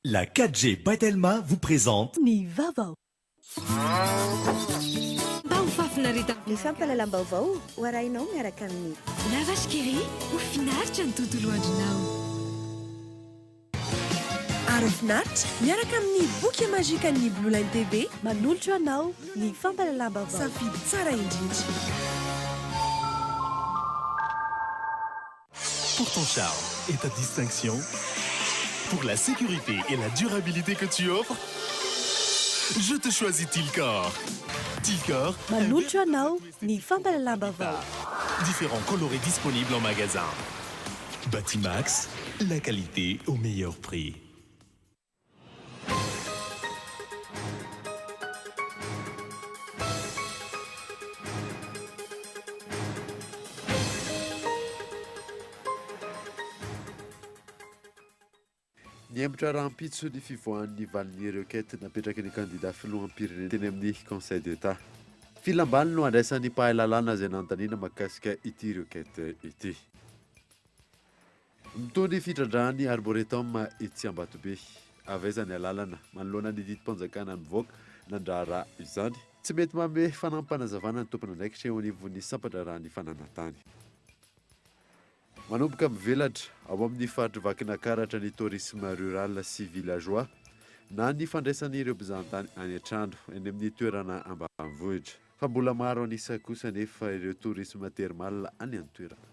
La 4G by Telma vous présente. Ny vaovao. Mba ho fahafinaretana. Ny fampahalalam-baovao ho arahinao miaraka amin'ny. La Vache qui rit, ho finaritra ny tontolo andronao. Ary ho finaritra miaraka amin'ny boky magique-n'ny Blue Line TV. Manolotra anao ny fampahalalam-baovao. Safidy tsara indrindra. Pour ton charme et ta distinction, pour la sécurité et la durabilité que tu offres, je te choisis Tilcor. Tilcor. Manolotra anao ny fampahalalam-baovao. Différents coloris disponibles en magasin. Batimax, la qualité au meilleur prix. Nihemotra rahampitso ny fivoahan'ny valin'ny requête napetraky ny kandida filoham-pirenena teny amin'ny Conseil d'Etat. Filam-balo no andraisan'ny mpahay lalàna izay nanontaniana mahakasika ity requête ity. Mitohy ny fitrandrahan'ny Arboretum etsy Ambatobe. Avy aiza ny alalana manoloana ny didim-panjakana mivoaka nandrara izany? Tsy mety manome fanampim-panazavana ny tompon'andraikitra eo anivon'ny sampan-draharahan'ny fananantany. Manomboka mivelatra ao amin'ny faritr'i Vakinankaratra ny tourisme rural sy villageois na ny fandraisana ireo mpizahantany any an-trano eny amin'ny toerana ambanivohitra. Fa mbola maro an'isa kosa anefa ireo tourisme thermal any an-toerana.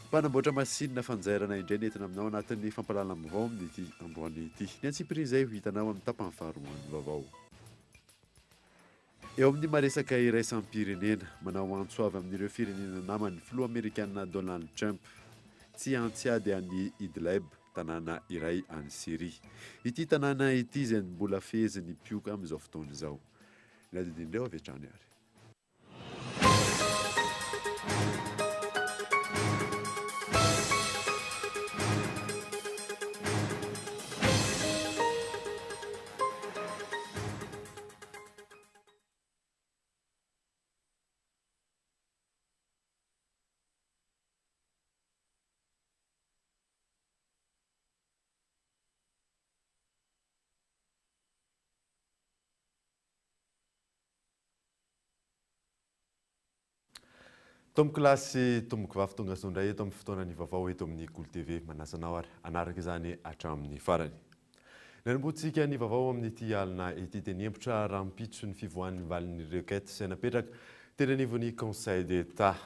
Mpanamboatra masinina fanjairana indray nentina aminao anatin'ny fampahalalam-baovao amin'ity androany ity. Ny antsipiriany izay ho hitanao amin'ny tapany faharoan'ny vaovao. Eo amin'ny maresaka iraisam-pirenena, manao antso avy amin'ireo firenena namany ny filoha amerikana Donald Trump tsy hiantsiady any Idlib, tanàna iray any Syria. Ity tanàna ity izay mbola fehezin'ny mpioka amin'izao fotoana izao. Ny adidin'ireo avy hatrany ary. Tompoko lahy sy tompoko vavy tonga soa indray eto amin'ny fotoanan'ny vaovao eto amin'ny Kolo TV. Manasa anao ary hanaraka izany hatramin'ny farany. Nanombohantsika ny vaovao amin'ity alina ity dia nihemotra rahampitso ny fivoahan'ny valin'ny requête izay napetraka teny anivon'ny Conseil d'Etat.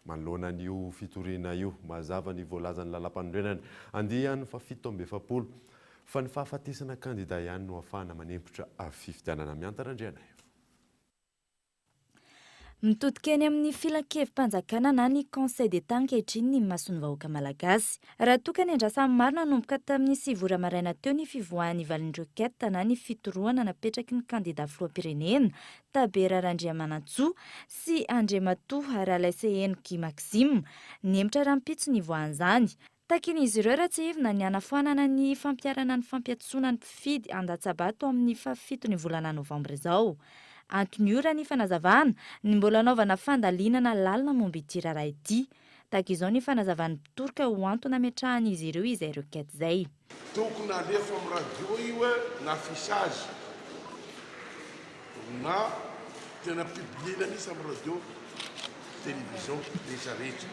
Manoloana an'io fitoriana io, mazava ny voalazan'ny lalàmpanorenana andiany faha 47 fa ny fahafatesana kandida ihany no ahafahana manempotra fifidianana. Mianta Randrianaivo. Mitodika eny amin'ny filankevi-panjakana na ny Conseil d'Etat ankehitriny ny mason'ny vahoaka malagasy. Raha toa ka niandrasan'ny maro nanomboka tamin'ny 9 ora maraina teo ny fivoahan'ny valin'ny requête na ny fitorohana napetraky ny kandida filoham-pirenena Tabera Randriamanantsoa sy Andriamatoa Ralaiseheno Guy Maxime. Nihemotra rahampitso ny hivoahan'izany. Takian'izy ireo raha tsiahivina ny hanafoanana ny fampiharana ny fampiantsoana ny mpifidy handatsa-bato amin'ny fahafiton'ny volana novambra izao. Antony io raha ny fanazavana, ny mbola hanaovana fandalinana lalina momba ity raharaha ity. Tahaka izao ny fanazavan'ny mpitoroka ho antony nametrahan'izy ireo izay requête izay. Tokony alefa am radio io e na affichage na tena publiena mihitsy am radio television rehetra rehetra.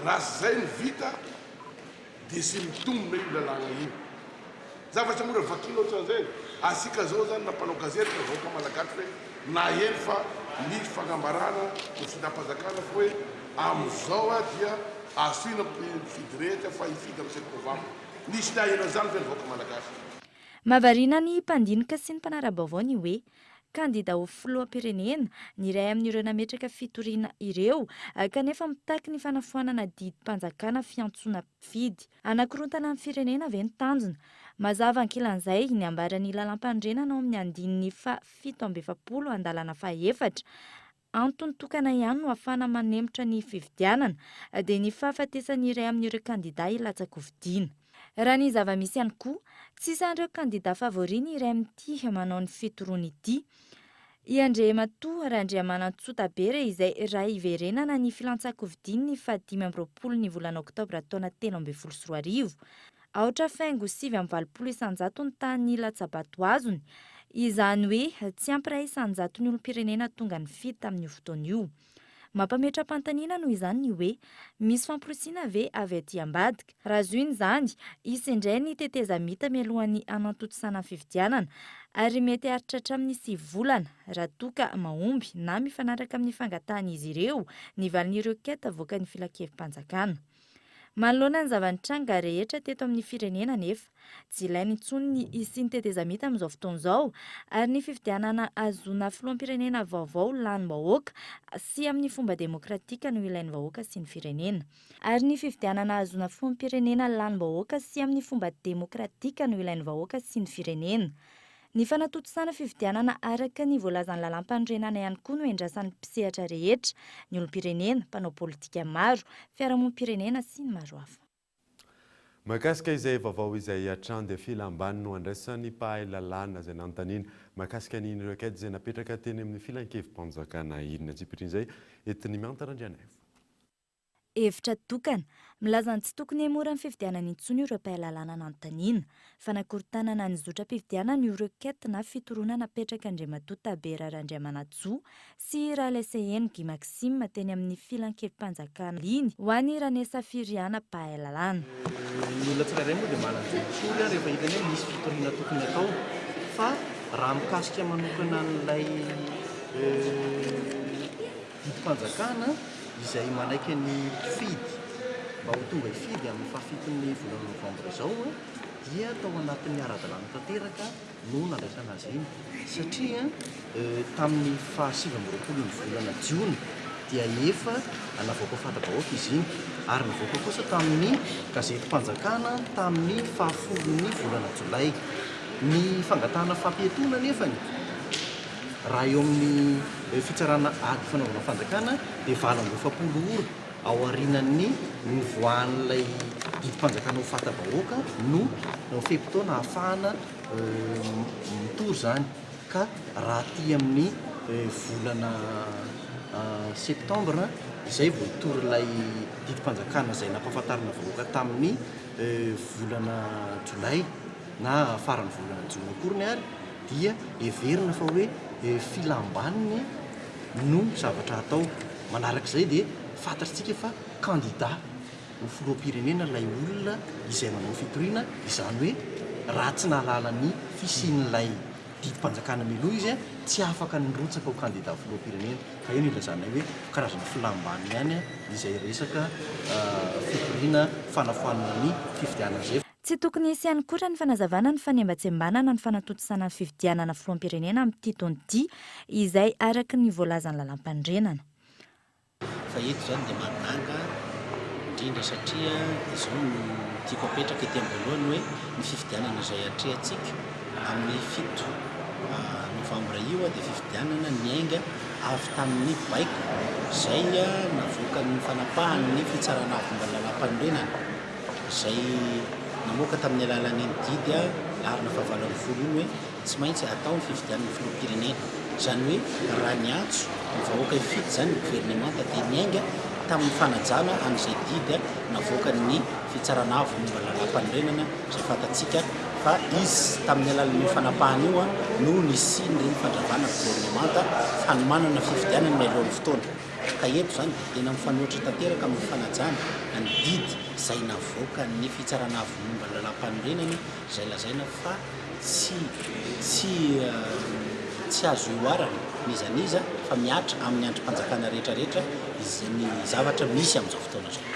Raha tsy zay no vita dia tsy mitombina io lalàgna io. Zavatra mora vakiana ohatran'izay. Asika zao zany na mpanao gazety na vahoaka malagasy hoe naheno fa nisy fagnambarana ny fitondram-panjakana fa hoe amin'izao dia asoina mpifidy rehetra fa hifidy amin'ny 7 novembre. Nisy naheno an'izany ve ny vahoaka malagasy? Mahavariana ny mpandinika sy ny mpanara-baovao ny hoe kandida ho filoham-pirenena ny iray amin'ireo nametraka fitoriana ireo kanefa mitaky ny fanafoanana didim-panjakana fiantsoana mpifidy. Hanakorontana ny firenena ve ny tanjona? Mazava ankilan'izay ny ambaran'ny lalàmpanorenana ao amin'ny andininy faha 47 andalana faha efatra, antony tokana ihany no ahafahana manemotra ny fifidianana, dia ny fahafatesan'ny iray amin'ireo kandida hilatsa-kofidina. Raha ny zava-misy ihany koa, tsy isan'ireo kandida favori ny iray amin'ity manao ny fitoroana ity. I Andriamatoa Randriamanantsoa Tabera izay raha hiverenana ny filantsahan-kofidiny ny faha 25 ny volana oktobra taona 2013. Aotra faingo 89% ny tahan'ny latsa-bato azony, izany hoe tsy ampy 1% ny olom-pirenena tonga nifidy tamin'io fotoana io. Mampametra-panontaniana noho izany ny hoe, misy famporisiana ve avy aty ambadika? Raha zohina izany, hisy indray ny tetezamita mialohan'ny hanantontosana ny fifidianana, ary mety haharitra hatramin'ny sivy volana, raha toa ka mahomby na mifanaraka amin'ny fangatahan'izy ireo ny valin'ny requête avoakan'ny Filankevi-panjakana. Manoloana ny zava-nitranga rehetra teto amin'ny firenena anefa, tsy ilaina intsony ny hisian'ny tetezamita amin'izao fotoana izao ary ny fifidianana hahazoana filoham-pirenena vaovao lanim-bahoaka sy amin'ny fomba demokratika no ilain'ny vahoaka sy ny firenena. Ary ny fifidianana hahazoana filoham-pirenena lanim-bahoaka sy amin'ny fomba demokratika no ilain'ny vahoaka sy ny firenena. Ny fanatontosana fifidianana araka ny voalazan'ny lalàmpanorenana ihany koa no endrasan'ny mpisehatra rehetra, ny olom-pirenena, mpanao politika maro, fiarahamonim-pirenena sy ny maro hafa. Mahakasika izay vaovao izay hatrany dia filam-bany no andraisan'ny mpahay lalàna izay nanontaniana mahakasika an'iny requête izay napetraka teny amin'ny filankevi-panjakana iny. Antsipirian'izay entin'i Mihanta Randrianaivo. Hevitra tokana. Milaza ny tsy tokony hamoran'ny fifidianana intsony ireo mpahay lalàna nanontaniana. Fanakorontanana ny zotram-pifidianana io requête na fitoroana napetrak'Andriamatoa Tabera Randriamanantsoa sy Ralaiseheno Guy Maxime teny amin'ny filankevi-panjakana iny ho an'i Ranesa Firiana mpahay lalàna. Ny olona tsirairay moa dia manan-jo hitory rehefa hitany hoe misy fitoriana tokony hatao fa raha mikasika manokana an'ilay Didim-panjakana izay manaiky ny mpifidy mba ho tonga hifidy amin'ny fahafiton'ny volana novambra izao dia tao anatin'ny ara-dalàna tanteraka no nandraisana azy iny satria tamin'ny faha 29 ny volana jiona dia efa navoaka fanta-bahoaka izy iny ary nivoaka kosa tamin'ny gazetim-panjakana tamin'ny fahafolon'ny volana jolay. Ny fangatahana fampiatoana anefany Raha eo amin'ny fitsarana ady fanaovana fanjakana dia 48 ora aorianan'ny nivoahan'ilay didim-panjakana ho fanta-bahoaka no fe-potoana ahafahana mitory izany ka raha aty amin'ny volana septambra izay vao hitory ilay didim-panjakana izay nampahafantarina vahoaka tamin'ny volana jolay na faran'ny volana jona akoriny ary dia heverina fa hoe filam-baniny no zavatra atao. Manarak'izay dia fantatr'tsika fa kandida ho filoham-pirenena ilay olona izay manao fitoriana, izany hoe raha tsy nahalala ny fisian'ilay didim-panjakana mialoha izy tsy afaka nirotsaka ho kandida filoham-pirenena. Ka eo no ilazanay hoe karazana filam-baniny ihany izay resaka fitoriana fanafoanana ny fifidianana izay. Tsy tokony hisy ihany koa raha ny fanazavana ny fanembatsembanana ny fanatontosana ny fifidianana filoham-pirenena amin'ity taona ity, izay araka ny voalazan'ny lalàmpanorenana. Fa eto izany dia mahagaga indrindra satria izao no tiako apetraka ety am-boalohany hoe ny fifidianana izay atrehantsika amin'ny fito novambra io dia fifidianana niainga avy tamin'ny baiko izay navoakan'ny fanapahan'ny Fitsarana Avo Momba ny Lalàmpanorenana. izay namoaka tamin'ny alalan'iny didy laharana faha-18 iny hoe tsy maintsy atao ny fifidianana filoham-pirenena. Izany hoe raha niantso ny vahoaka hifidy izany ny governemanta dia niainga tamin'ny fanajana an'izay didy navoakan'ny Fitsarana Avo momba ny Lalàmpanorenana izay fantatsika fa izy tamin'ny alalan'io fanapahana io no nisian'ireny fandravana governemanta fanomanana fifidianana mialohan'ny fotoana. Ka eto izany dia tena mifanohitra tanteraka amin'ny fanajana ny didy izay navoakan'ny Fitsarana Avo momba ny Lalàmpanorenana izay lazaina fa tsy tsy tsy azo ihoarana n'iza n'iza fa mihatra amin'ny andrim-panjakana rehetra rehetra izay ny zavatra misy amin'izao fotoana izao.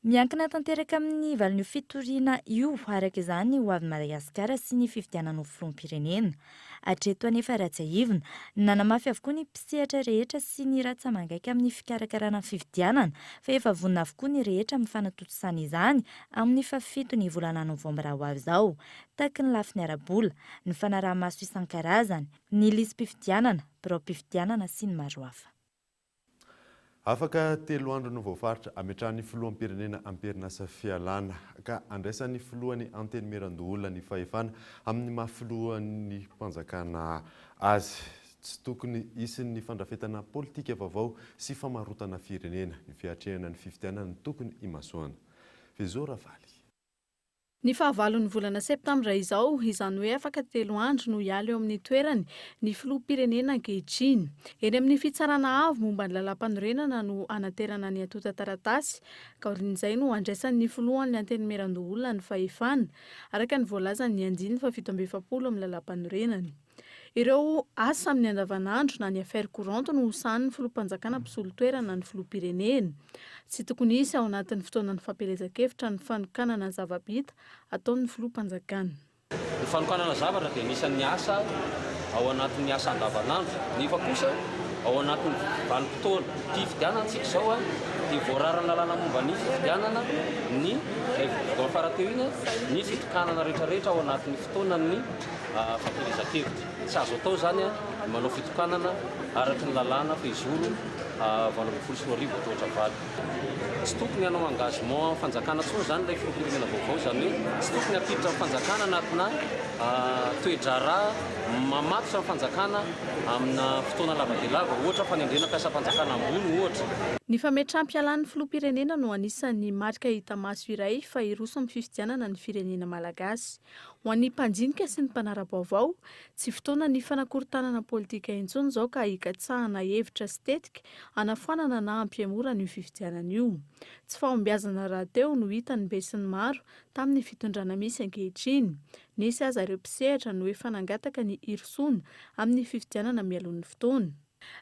Miankina tanteraka amin'ny valin'io fitoriana io araka izany ny hoavin'i Madagasikara sy ny fifidianana ho filoham-pirenena. Hatreto anefa raha tsiahivina, nanamafy avokoa ny mpisehatra rehetra sy ny ratsa-mangaika amin'ny fikarakarana ny fifidianana fa efa vonona avokoa ny rehetra amin'ny fanatontosana izany amin'ny fahafito ny volana novambra ho avy izao. Taky ny lafiny ara-bola, ny fanaraha-maso isan-karazany, ny lisi-pifidianana, biraom-pifidianana sy ny maro hafa. Afaka telo andro no voafaritra hametrahan'ny filoham-pirenena am-perinasa fialana ka handraisan'ny filohan'ny Antenimierandoholona ny fahefana amin'ny maha filohan'ny mpanjakana azy. Tsy tokony hisy ny fandrafetana politika vaovao sy famarotana firenena. Ny fiatrehana ny fifidianana no tokony himasoana. Vezo Ravaly. Ny fahavalon'ny volana septambra izao, izany hoe afaka telo andro no hiala eo amin'ny toerany ny filoham-pirenena ankehitriny. Eny amin'ny Fitsarana avo momba ny lalàmpanorenana no hanaterana ny antontan-taratasy, ka aorian'izay no handraisan'ny filohan'ny Antenimierandoholona ny fahefana, araka ny voalazan'ny andininy fahafito amby 40 amin'ny lalàmpanorenana. Ireo asa amin'ny andavanandro na ny affaires courantes no hosahanin'ny filoham-panjakana mpisolo toerana ny filoham-pirenena. Tsy tokony hisy ao anatin'ny fotoanan'ny fampielezan-kevitra ny fanokanana zava-bita ataon'ny filoham-panjakana. Ny fanokanana zavatra dia anisan'ny asa ao anatin'ny asa andavanandro, nefa kosa ao anatin'ny vanim-potoam-pifidianana isika izao dia voararan'ny lalàna momba ny fifidianana ny izay voalohany farateo iny ny fitokanana rehetrarehetra ao anatin'ny fotoanan'ny fampielezan-kevitra. Tsy azo atao izany ny manao fitokanana araka ny lalàna fehizoro 2018 voatohatra valo. Tsy tokony hanao engagement amin'ny fanjakana intsony izany ilay filoham-pirenena vaovao, izany hoe tsy tokony hampiditra ny fanjakana anatina toe-draharaha mamatotra ny fanjakana amina fotoana lava dia lava, ohatra fanendrena mpiasam-panjakana ambony ohatra. Ny fametraham-pialan'ny filoham-pirenena no anisan'ny marika hita maso iray fa hiroso amin'ny fifidianana ny firenena malagasy. Ho an'ny mpanjinika sy ny mpanara-baovao, tsy fotoanan'ny fanakorontanana politika intsony izao ka hikatsahana hevitra sy tetika hanafoanana na hampihemorana io fifidianana io. Tsy fahombiazana rahateo no hitan'ny besinimaro tamin'ny fitondrana misy ankehitriny. Nisy aza ireo mpisehatra no efa nangataka ny hirosoana amin'ny fifidianana mialoha ny fotoana.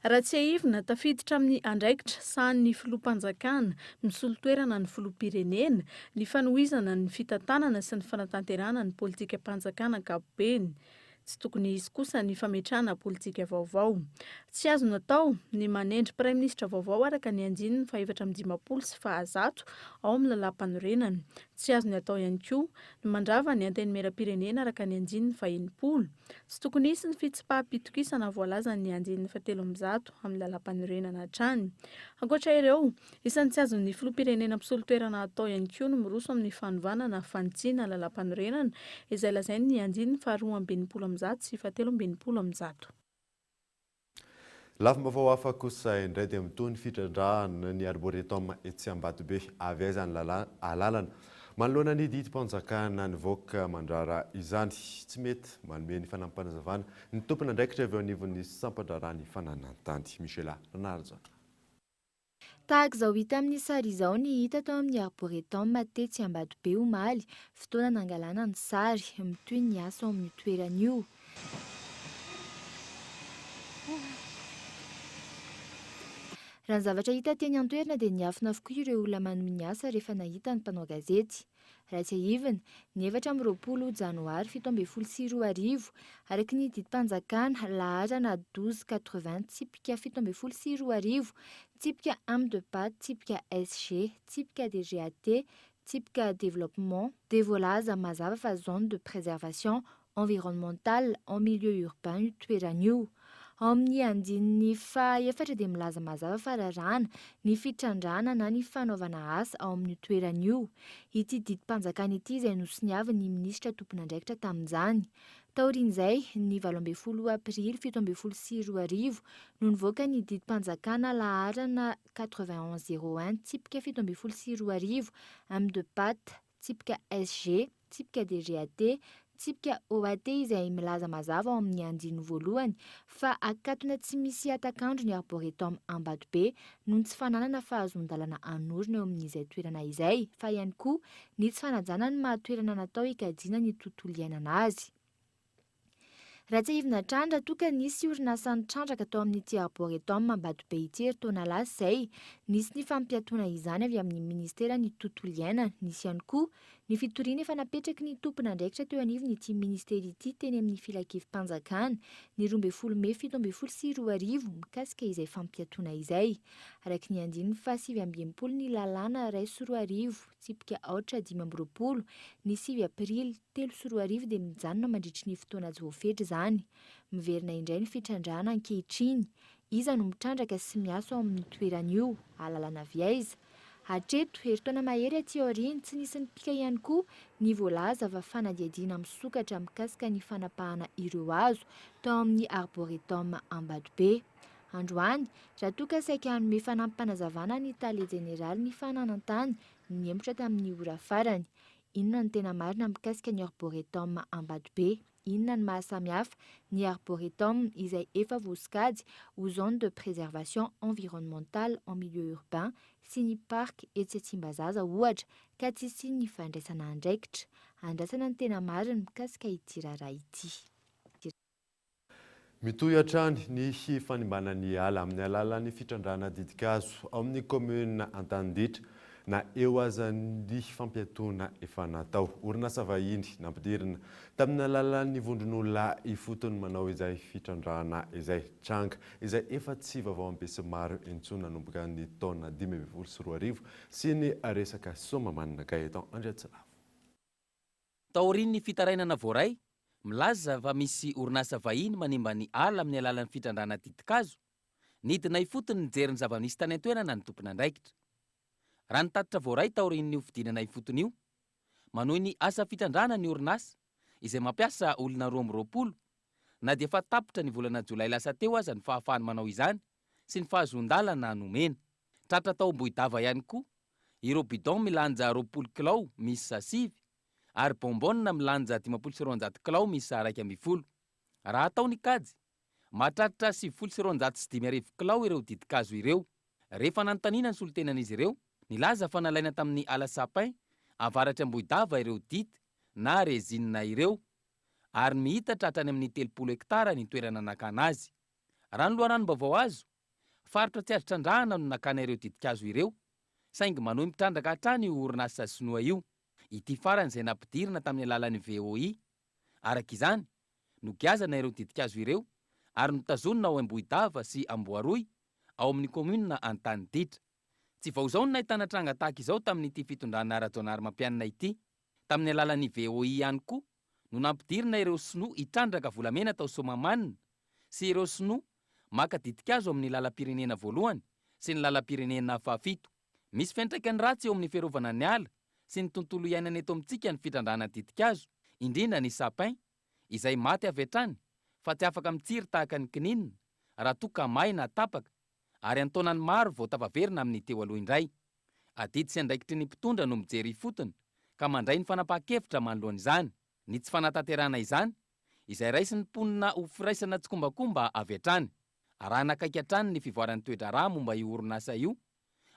Raha tsiahivina, tafiditra amin'ny andraikitra sahanin'ny filoham-panjakana misolo toerana ny filoham-pirenena ny fanohizana ny fitantanana sy ny fanatanterahana ny politikam-panjakana ankapobeny. Tsy tokony hisy kosa ny fametrahana politika vaovao. Tsy azo natao ny manendry praiminisitra vaovao araka ny andininy faha-54 sy faha-100 ao amin'ny lalàmpanorenana. Tsy azony atao ihany koa ny mandrava ny antenimierampirenena araka ny andininy faha-60. Tsy tokony hisy ny fitsipaham-pitokisana voalazan'ny andininy fahatelo amby 100 amin'ny lalàmpanorenana hatrany. Ankoatra ireo, isan'ny tsy azon'ny filoham-pirenena mpisolo toerana atao ihany koa ny miroso amin'ny fanovana na fanitsiana lalàmpanorenana izay lazain'ny andininy faha-162 sy faha-163. Lafim-baovao hafa kosa indray dia mitohy ny fitrandrahana ny Arboretum etsy Ambatobe. Avy aiza ny alalana manoloana ny didim-panjakana nivoaka mandrara izany? Tsy mety manome ny fanampim-panazavana ny tompon'andraikitra avy eo anivon'ny sampan-draharahan'ny fananan-tany. Michela Ranarijaona. Tahaka izao hita amin'ny sary izao ny hita tao amin'ny Arboretum tetsy Ambatobe omaly, fotoana nangalana ny sary. Mitohy ny asa ao amin'io toerana io. Raha ny zavatra hita teny an-toerana dia niafina avokoa ireo olona manohy ny asa rehefa nahita ny mpanao gazety. Raha tsiahivina, ny 24 janoary 2017, araka ny didim-panjakana laharana douze quatre-vingts tsipika 2017, tsipika amdpa tsipika SG tsipika DGAT tsipika développement, dia voalaza mazava fa zone de préservation environnementale en milieu urbain io toerana io. Ao amin'ny andininy faha-efatra dia milaza mazava fa raràna ny fitrandrahana na ny fanaovana asa ao amin'io toerana io. Ity didim-panjakana ity izay nosoniavin'ny minisitra tompon'andraikitra tamin'izany. Taorian'izay, ny 18 aprily 2017 no nivoaka ny didim-panjakana laharana quatre-vingt-onze zéro un tsipika 2017 amdpat tsipika SG, tsipika DGAT, tsipika OAT izay milaza mazava ao amin'ny andininy voalohany fa akatona tsy misy hatak'andro ny Arboretum Ambatobe noho ny tsy fananana fahazoan-dalana hanorina eo amin'izay toerana izay fa ihany koa ny tsy fanajana ny maha toerana natao hikajiana ny tontolo iainana azy. Raha tsiahivina hatrany, raha toa ka nisy orinasa nitrandraka tao amin'ity Arboretum Ambatobe ity herintaona lasa izay, nisy ny fampiatoana izany avy amin'ny minisiteran'ny Tontolo iainana. Nisy ihany koa ny fitoriana efa napetraky ny tompon'andraikitra teo anivon'ity minisitera ity teny amin'ny filankevi-panjakana ny 12 mey 2017 mikasika izay fampiatoana izay. Araka ny andininy faha-69 ny lalàna 2001 tsipika aotra 25 ny 9 aprily 2003 dia mijanona mandritry ny fotoana tsy voafetra izany. Miverina indray ny fitrandrahana ankehitriny. Iza no mitrandraka sy miasa ao amin'io toerana io? Alalana avy aiza? Hatreto, herintaona mahery aty aoriana, tsy nisy nipika ihany koa ny voalaza fa fanadihadiana misokatra mikasika ny fanapahana ireo hazo tao amin'ny Arboretum Ambatobe. Androany, raha toa ka saika hanome fanampim-panazavana ny tale jeneralin'ny fananan-tany nihemotra tamin'ny ora farany. Inona no tena marina mikasika ny Arboretum Ambatobe? Inona no maha samy hafa ny Arboretum izay efa voasokajy ho zone de préservation environnementale en milieu urbain sy ny parc etsy Tsimbazaza ohatra ka tsy hisian'ny fandraisana andraikitra? Andrasana ny tena marina mikasika ity raharaha ity. Mitohy hatrany ny fanimbana ny ala amin'ny alalan'ny fitrandrahana ditin-kazo ao amin'ny kaominina Antaninditra na eo aza ny fampiatoana efa natao. Orinasa vahiny nampidirina tamin'ny alalan'ny vondron'olona ifotony manao izay fitrandrahana izay. Tranga izay efa tsy vaovao am-besinimaro intsony nanomboka ny taona 2015 sy ny resaka Soamahamanina Gaëtan Andriatsilavo. Taorian'ny fitarainana voaray, milaza fa misy orinasa vahiny manimba ny ala amin'ny alalan'ny fitrandrahana ditin-kazo, nidina ifotony nijery ny zava-nisy tany an-toerana ny tompon'andraikitra. Raha ny tatitra voaray taorian'io fidinana ifotony io, manohy ny asa fitrandrahana ny orinasa izay mampiasa olona 22, na dia efa tapitra ny volana jolay lasa teo aza ny fahafahany manao izany sy ny fahazoan-dalana nomena. Tratra tao Ambohidava ihany koa ireo bidon milanja 20 kilao miisa sivy ary bonbonne milanja 250 kilao miisa 11. Raha atao ny kajy, mahatratra 290 kilao ireo ditin-kazo ireo. Rehefa nanontaniana ny solontenan'izy ireo, nilaza fa nalaina tamin'ny ala sapin avaratr'i Ambohidava ireo dity na résine ireo ary mihitatra hatrany amin'ny 30 hektara ny toerana nakana azy. Raha ny loharanom-baovao azo, Faritra tsy azo trandrahana no nakana ireo ditin-kazo ireo, saingy manohy mitrandraka hatrany io orinasa sinoa io. Ity farany izay nampidirina tamin'ny alalan'ny VOI. Araka izany, nogiazana ireo ditin-kazo ireo ary notazonina ao Ambohidava sy Amboaroy, ao amin'ny kaominina Antaniditra. Tsy vao izao no nahitana tranga tahaka izao tamin'ity fitondrana Rajaonarimampianina ity. Tamin'ny alalan'ny VOI ihany koa no nampidirina ireo sinoa hitrandraka volamena tao Soamahamanina sy ireo sinoa maka ditin-kazo amin'ny lalam-pirenena voalohany sy ny lalam-pirenena fahafito. Misy fiantraikany ratsy eo amin'ny fiarovana ny ala sy ny tontolo iainana eto amintsika ny fitrandrahana ditin-kazo, indrindra ny sapin, izay maty avy hatrany fa tsy afaka mitsiry tahaka ny kininina raha toa ka may na tapaka ary an-taonany maro vao tafaverina amin'ny teo aloha indray. Adidy sy andraikitry ny mpitondra no mijery ifotony ka mandray ny fanapahan-kevitra manoloana izany. Ny tsy fanatanterahana izany, izay raisin'ny mponina ho firaisana tsikombakomba avy hatrany. Arahina akaiky hatrany ny fivoaran'ny toe-draharaha momba io orinasa io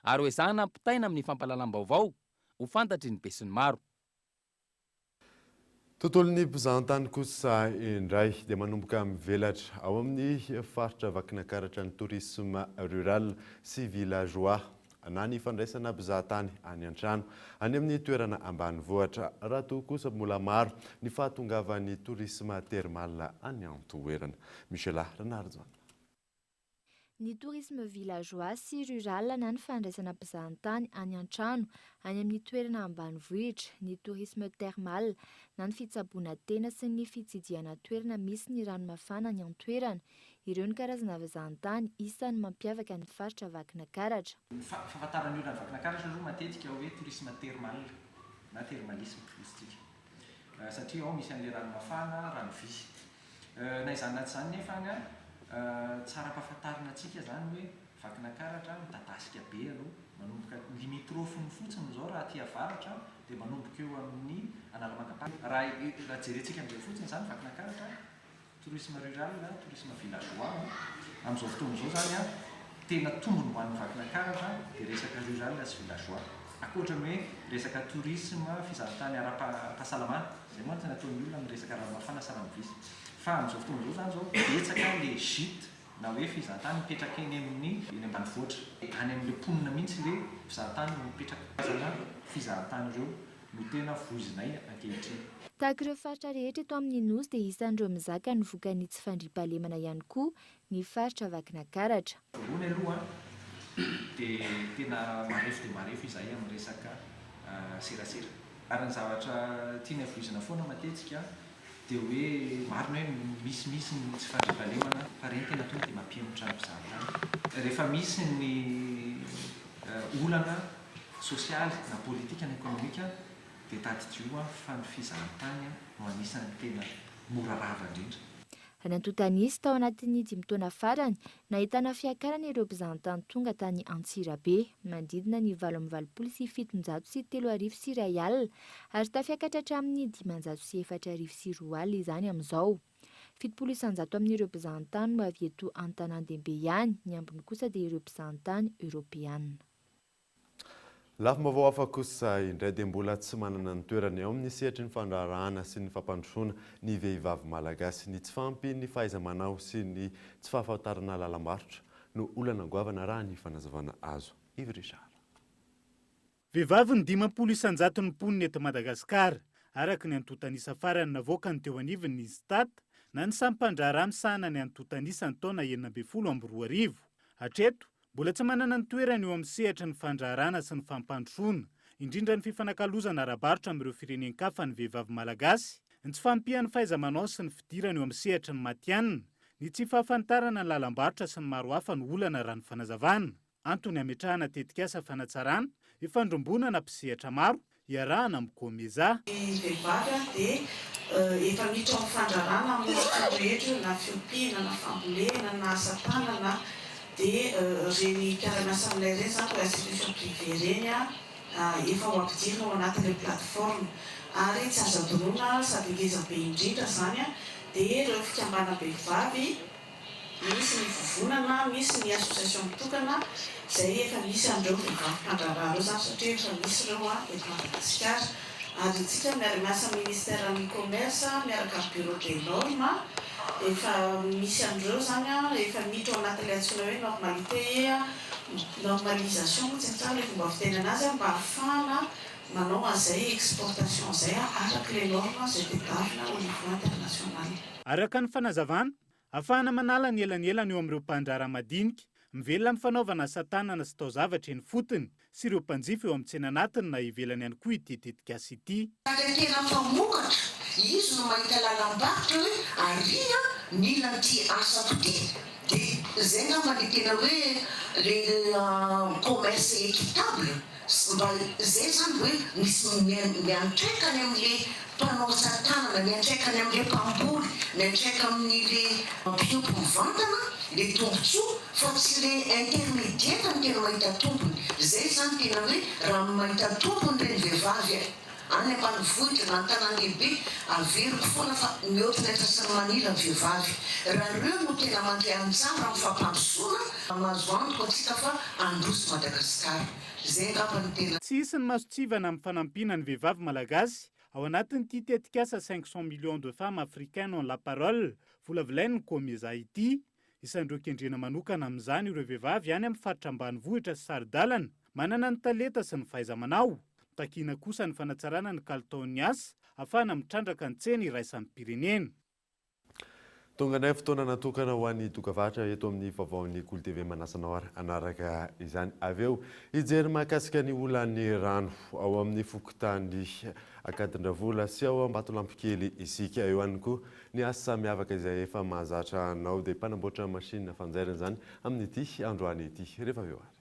ary hoezahana ampitaina amin'ny fampahalalam-baovao ho fantatry ny besinimaro. Tontolon'ny mpizahantany kosa indray dia manomboka mivelatra ao amin'ny faritra Vakinankaratra ny tourisme rural sy villageois na ny fandraisana mpizahatany any an-trano any amin'ny toerana ambanivohitra raha toa kosa mbola maro ny fahatongavan'ny tourisme thermal any an-toerana. Michela Ranarijaona. Ny tourisme villageois sy rural na ny fandraisana mpizahantany any an-trano any amin'ny toerana ambanivohitra, ny tourisme thermal na ny fitsaboana tena sy ny fitsidihana toerana misy ny rano mafana any an-toerana, ireo ny karazana fizahantany isan'ny mampiavaka ny faritra Vakinakaratra. Ny fahafantaran'ny olona ny Vakinakaratra aloha matetika hoe tourisme thermal na thermalisme hoy isika satria ao misy an'ilay rano mafana, rano visy. Na izany na tsy izany nefa any an, tsara ampahafantarina antsika izany hoe Vakinakaratra midadasika be aloha, manomboka limitrophe-ny fotsiny izao raha aty avaratra dia manomboka eo amin'ny Analamanga Park. Raha raha jerentsika amin'izay fotsiny izany Vakinakaratra, tourisme rural, tourisme villageois, amin'izao fotoana izao izany an, Tena tombony ho an'ny Vakinakaratra dia resaka rural sy villageois. Ankoatra ny hoe resaka tourisme, fizahantany ara-pahasalamana, izay moa no tena ataon'ny olona amin'ny resaka rano mafana sy rano visy. Fa amin'izao fotoana izao izany izao betsaka ilay gîte na hoe fizahantany mipetraka eny amin'ny eny ambanivohitra. Any amin'ilay mponina mihitsy ilay fizahantany no mipetraka. Karazana fizahantany ireo no tena voizinay ankehitriny. Tahaka ireo faritra rehetra eto amin'ny Nosy dia isan'ireo mizaka ny vokan'ny tsy fandriampahalemana ihany koa ny faritra Vakinakaratra. Voalohany aloha dia tena marefo dia marefo izahay amin'ny resaka serasera. Ary ny zavatra tianay voizina foana matetika dia hoe marina hoe misimisy ny tsy fandriampahalemana fa ireny tena tonga dia mampihemotra ny mpizahatany. Rehefa misy ny olana sosialy na politika na ekonomika dia tadidio fa ny fizahantany no anisan'ny tena mora rava indrindra. Raha ny antontan'isa, tao anatin'ny dimy taona farany, nahitana fiakarana ireo mpizahantany tonga tany Antsirabe, manodidina ny 3887 88 ary tafiakatra hatramin'ny 2504 izany amin'izao. 70% amin'ireo mpizahantany no avy eto an-tanàn-dehibe ihany, ny ambiny kosa dia ireo mpizahantany eoropeana. Lafim-baovao hafa kosa indray dia mbola tsy manana ny toerany eo amin'ny sehatry ny fandraharahana sy ny fampandrosoana ny vehivavy malagasy. Ny tsy fahampian'ny fahaiza-manao sy ny tsy fahafantarana lalam-barotra no olana goavana raha ny fanazavana azo. Yves Richard. Vehivavy ny 50 isan-jaton'ny mponina eto Madagasikara, araka ny antontan'isa farany navoakan'ny teo anivon'ny Instat na ny sampan-draharaha misahana ny antontan'isa ny taona 2016. Hatreto, Mbola tsy manana ny toerany eo amin'ny sehatry ny fandraharahana sy ny fampandrosoana, indrindra ny fifanakalozana ara-barotra amin'ireo firenen-kafa ny vehivavy malagasy, ny tsy fahampian'ny fahaiza-manao sy ny fidirana eo amin'ny sehatry ny matihanina, ny tsy fahafantarana ny lalam-barotra sy ny maro hafa no olana raha ny fanazavana. Antony hametrahana tetikasa fanatsarana ifandrombonana mpisehatra maro iarahana amin'ny Comeza. Ny vehivavy dia efa miditra ao amin'ny fandrarana amin'ny lafiny rehetra io na fiompiana na fambolena na asa tanana dia ireny mpiara-miasa aminay ireny izany ireo institution privée ireny efa ho ampidirina ao anatin'ilay plateforme ary tsy azo adinoina sady ngeza be indrindra izany dia ireo fikambanam-behivavy Misy ny vovonana, misy ny association mitokana izay efa misy an'ireo vehivavy mpandraharaha ireo izany satria efa misy ireo eto Madagasikara. Ary isika miara-miasa amin'ny ministeran'ny commerce miaraka amin'ny bureau des normes, efa misy an'ireo izany, efa miditra ao anatin'ilay antsoina hoe normalité, normalisation moa tsy haiko tsara ilay fomba fiteny an'azy, mba hahafahana manao an'izay exportation izay araka ilay norme izay tedavina au niveau international. Araka ny fanazavana, Ahafahana manala ny elanelana eo amin'ireo mpandraharaha madinika, mivelona amin'ny fanaovana asa tanana sy taozavatra eny ifotony, sy ireo mpanjifa eo amin'ny tsena anatiny na ivelany ihany koa ity tetikasa ity. Ilay tena mpamokatra, izy no mahita lalam-barotra hoe ary an, mila an'ity asako ity, dia izay angamba ilay tena hoe le commerce équitable. Mba izay izany hoe misy miantraika any amin'le mpanao asa tanana, miantraika any amin'le mpamboly, miantraika amin'le mpiompy mivantana le tombotsoa fa tsy le intermediaire no tena mahita tombony. Izay izany tena hoe raha mahita tombony ireny vehivavy any ambanivohitra na an-tanàn-dehibe, averiko foana fa mihoatra ny antsasany manila ny vehivavy. Raha ireo no tena mandray anjara amin'ny fampandrosoana, mahazo antoka antsika fa handroso Madagasikara. Izay angamba no tena. Tsy hisy ny mason-tsivana amin'ny fanampiana ny vehivavy malagasy ao anatin'ity tetikasa 500 millions de femmes africaines ont la parole volavolain'ny Comeza ity. Isan'ireo kendrena manokana amin'izany ireo vehivavy any amin'ny faritra ambanivohitra sy saro-dalana, manana ny talenta sy ny fahaiza-manao. Takiana kosa ny fanatsarana ny kalitaon'ny asa ahafahana mitrandraka ny tsena iraisam-pirenena. Tonga indray ny fotoana natokana ho an'ny dokavarotra eto amin'ny vaovaon'ny Kolo TV. Manasa anao ary hanaraka izany avy eo. Hijery mahakasika ny olan'ny rano ao amin'ny fokontany Ankadindravola sy ao Ambatolampikely isika. Eo ihany koa Ny asa miavaka izay efa mahazatra anao dia mpanamboatra machine fanjairana izany amin'ity androany ity. Rehefa avy eo ary.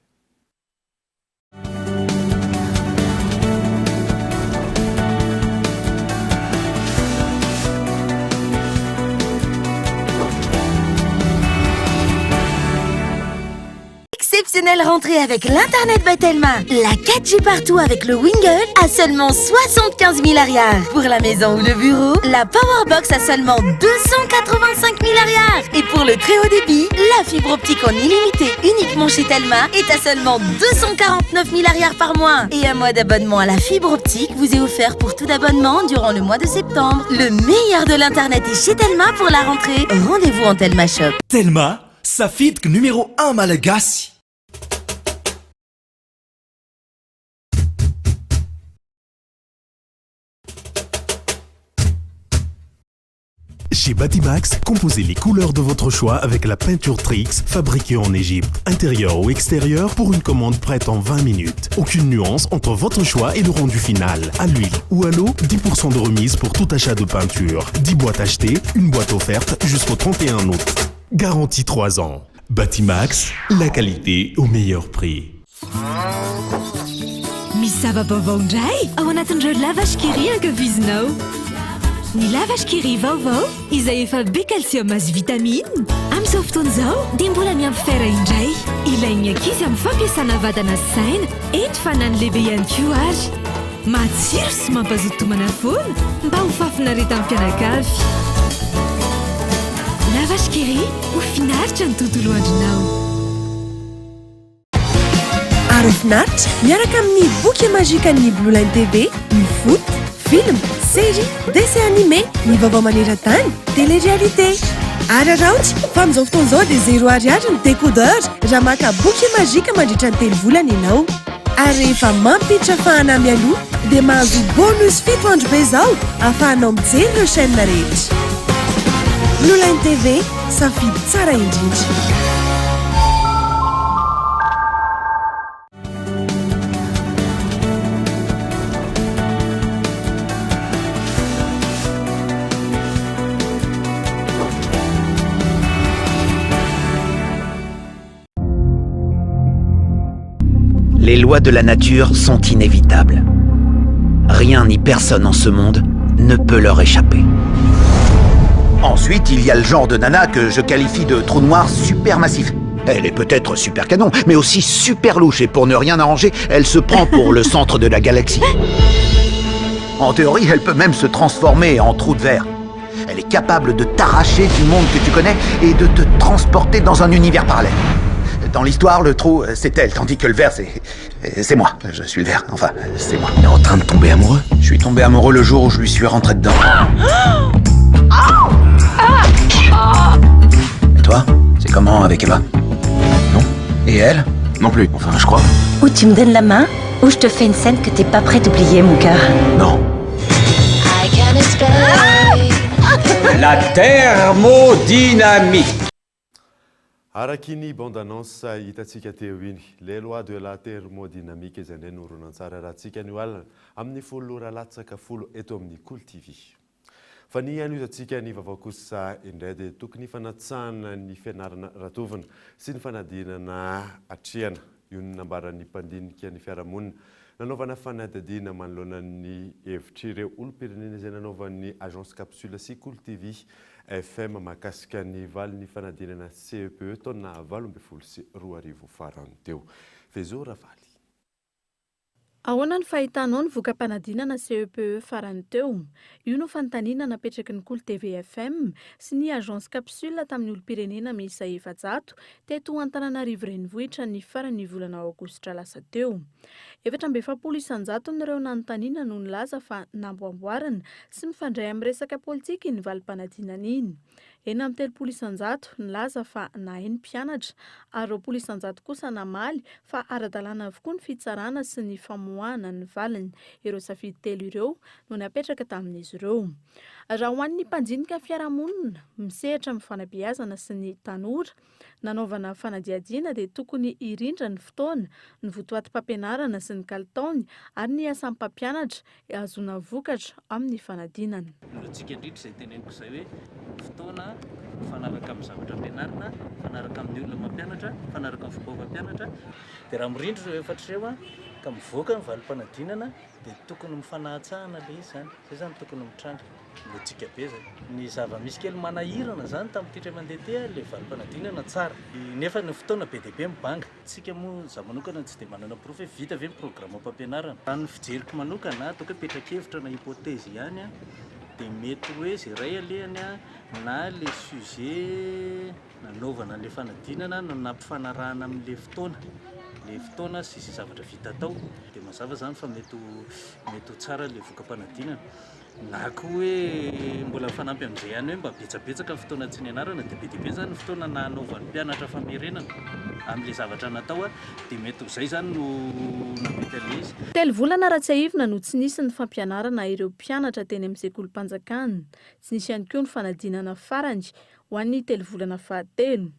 Exceptionnelle rentrée avec l'Internet by Telma. La 4G partout avec le Wingle à seulement 75 000 ariary. Pour la maison ou le bureau, la Powerbox à seulement 285 000 ariary. Et pour le très haut débit, la fibre optique en illimité uniquement chez Telma est à seulement 249 000 ariary par mois. Et un mois d'abonnement à la fibre optique vous est offert pour tout abonnement durant le mois de septembre. Le meilleur de l'Internet est chez Telma pour la rentrée. Rendez-vous en Telma Shop. Telma, Safidiko numéro un malagasy. Chez Batimax, composez les couleurs de votre choix avec la peinture Trix fabriquée en Égypte, intérieur ou extérieur pour une commande prête en 20 minutes. Aucune nuance entre votre choix et le rendu final. À l'huile ou à l'eau, 10% de remise pour tout achat de peinture. 10 boîtes achetées, une boîte offerte jusqu'au 31 août. Garantie 3 ans. Batimax, la qualité au meilleur prix. Misy zava-baovao indray ao anatin'ireo lavash kiri ankafizinao. Ny La Vache qui rit vaovao izay efa be calcium sy vitamine, amin'izao fotoana izao dia mbola miampy fer indray. Ilain'ny ankizy amin'ny fampiasana vatana sy saina, eny fa na ny lehibe ihany koa ary. Matsiro sy mampazoto tomana foana mba ho fahafinaretan'ny mpianakavy. La Vache qui rit, ho finaritra ny tontolo andronao. Ary finaritra miaraka amin'ny boky magique-n'ny Blue Line TV, ny foot, film, série, dessin animé, ny vaovao maneran-tany, télé-réalité. Araraoty fa amin'izao fotoana izao dia zéro ariary ny décodeur raha maka boky magique mandritra ny telo volana ianao. Ary rehefa mampiditra fahana mialoha dia mahazo bonus fito andro be izao ahafahanao mijery ireo chaîne rehetra. Blue Line TV, safidy tsara indrindra. Les lois de la nature sont inévitables. Rien ni personne en ce monde ne peut leur échapper. Ensuite, il y a le genre de nana que je qualifie de trou noir supermassif. Elle est peut-être super canon, mais aussi super louche et pour ne rien arranger, elle se prend pour le centre de la galaxie. En théorie, elle peut même se transformer en trou de verre. Elle est capable de t'arracher du monde que tu connais et de te transporter dans un univers parallèle. Dans l'histoire, le trou, c'est elle, tandis que le ver, c'est... C'est moi. Je suis le ver. Enfin, c'est moi. T'es en train de tomber amoureux Je suis tombé amoureux le jour où je lui suis rentré dedans. Et toi C'est comment avec Eva Non Et elle Non plus, enfin, je crois. Ou tu me donnes la main, ou je te fais une scène que t'es pas prêt d'oublier, mon cœur. Non. La thermodynamique. Araka iny bande annonce hitantsika teo iny, Les lois de la thermodynamique izay indray no horonantsary arahantsika anio alina amin'ny folo ora latsaka folo eto amin'ny Kolo TV. Fa ny hanohizantsika ny vaovao kosa indray dia tokony hifanatsahana ny fianarana ratovina sy ny fanadinana atrehana. Io no nambaran'ny mpandinika ny fiarahamonina nanaovana fanadihadiana manoloana ny hevitr'ireo olom-pirenena izay nanaovan'ny Agence Capsule sy Kolo TV FM mahakasika ny valin'ny fanadinana CEPE taona 2018 farany teo. Vezo Ravaly. Ahoana ny fahitanao ny voka-panadinana CEPE farany teo? Io no fanontaniana napetraky ny Kolo TV FM sy ny Agence Capsule tamin'ny olom-pirenena miisa 400 teto Antananarivo Renivohitra ny faran'ny volana aogositra lasa teo. 44 isan-jaton'ireo nanontaniana no nilaza fa namboamboarina sy mifandray amin'ny resaka politika iny valim-panadinana iny. 36% nilaza fa nahay ny mpianatra ary 20% kosa namaly fa ara-dalàna avokoa ny fitsarana sy ny famoahana ny valiny. Ireo safidy telo ireo no napetraka tamin'izy ireo. Raha ho an'ny mpandinika fiarahamonina, misehatra amin'ny fanabeazana sy ny tanora, nanaovana fanadihadiana dia tokony hirindra ny fotoana, ny votoatim-pampianarana sy ny kalitaony ary ny asan'ny mpampianatra hahazoana vokatra amin'ny fanadinana. Lojika indrindra izay teneniko izay hoe ny fotoana mifanaraka amin'ny zavatra ampianarina, mifanaraka amin'ny olona mampianatra, mifanaraka amin'ny fomba fampianatra. Dia raha mirindra ireo efatra ireo ka mivoaka ny valim-panadinana dia tokony mifanahantsahana ilay izy izany. Izay izany tokony mitranga. Lojika be izay. Ny zava-misy kely manahirana izany tamin'ity indray mandeha ity, ilay valim-panadinana tsara. Nefa ny fotoana be dia be mibanga. Tsika moa, izaho manokana tsy dia manana porofo hoe vita ve ny programam-pampianarana. Raha ny fijeriko manokana, ataoko hoe petra-kevitra na hypothèse ihany, dia mety hoe izay iray alehany na ilay sujet nanaovana an'ilay fanadinana no nampifanarahana amin'ilay fotoana, ilay fotoana sy izay zavatra vita tao, dia mazava izany fa mety ho mety ho tsara ilay voka-panadinana. Na koa hoe mbola mifanampy amin'izay ihany hoe mba betsabetsaka ny fotoana tsy nianarana dia be dia be izany ny fotoana nanaovan'ny mpianatra famerenana amin'ilay zavatra natao dia mety ho izay izany no nampety an'ilay izy. Telo volana raha tsiahivina no tsy nisy ny fampianarana ireo mpianatra teny amin'ny sekolim-panjakana. Tsy nisy ihany koa ny fanadinana farany ho an'ny telo volana fahatelo.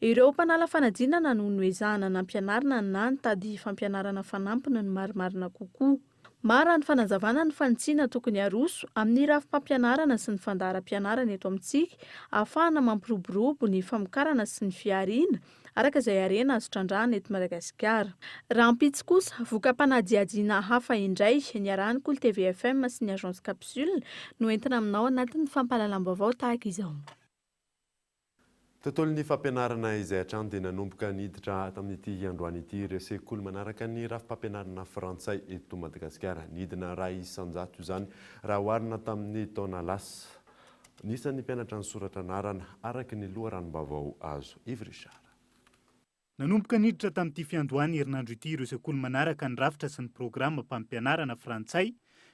Ireo mpanala fanadinana no noezahana nampianarina na nitady fampianarana fanampiny ny marimarina kokoa. Maro raha ny fanazavana ny fanitsiana tokony haroso amin'ny rafi-pampianarana sy ny fandaharam-pianarana eto amintsika ahafahana mampiroborobo ny famokarana sy ny fihariana araka izay harena azo trandrahana eto Madagasikara. Rahampitso kosa, voka-panadihadiana hafa indray, niarahan'ny Kolo TV FM sy ny Agence Capsule, no entina aminao anatin'ny fampahalalam-baovao tahaka izao. Tontolon'ny fampianarana izay hatrany dia nanomboka niditra tamin'ity androany ity ireo sekoly manaraka ny rafi-pampianarana frantsay eto Madagasikara. Nidina 1% izany raha oharina tamin'ny taona lasa. Ny isan'ny mpianatra nisoratra anarana, araka ny loharanom-baovao azo. Yves Richard. Nanomboka niditra tamin'ity fiandohan'ny herinandro ity ireo sekoly manaraka ny rafitra sy ny programam-pampianarana frantsay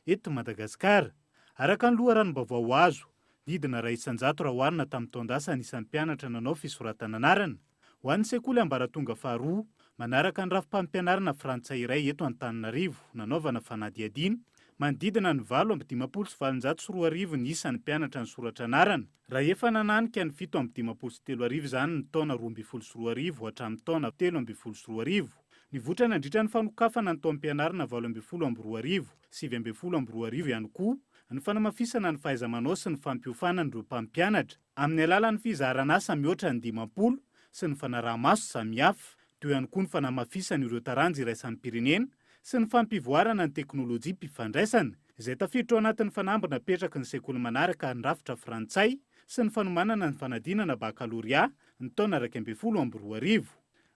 eto Madagasikara. Araka ny loharanom-baovao azo, nidina 1% raha oharina tamin'ny taon-dasa ny isan'ny mpianatra nanao fisoratana anarana ho an'ny sekoly ambaratonga faharoa manaraka ny rafi-pampianarana frantsay iray eto Antananarivo nanaovana fanadihadiana. Manodidina ny 2858 ny isan'ny mpianatra nisoratra anarana. Raha efa nananika ny 3057 izany ny taona 2012 hatramin'ny taona 2013, nivoitra nandritra ny fanokafana ny taom-pianarana 2018, 2019 ihany koa ny fanamafisana ny fahaiza-manao sy ny fampiofanana ireo mpampianatra amin'ny alalan'ny fizaharan'asa mihoatra ny 50 sy ny fanaraha-maso samihafa, teo ihany koa ny fanamafisana ireo taranja iraisam-pirenena sy ny fampivoarana ny teknolojiam-pifandraisana, izay tafiditra ao anatin'ny fanamby napetraky ny sekoly manaraka ny rafitra frantsay sy ny fanomanana ny fanadinana bakalorea ny taona 2011.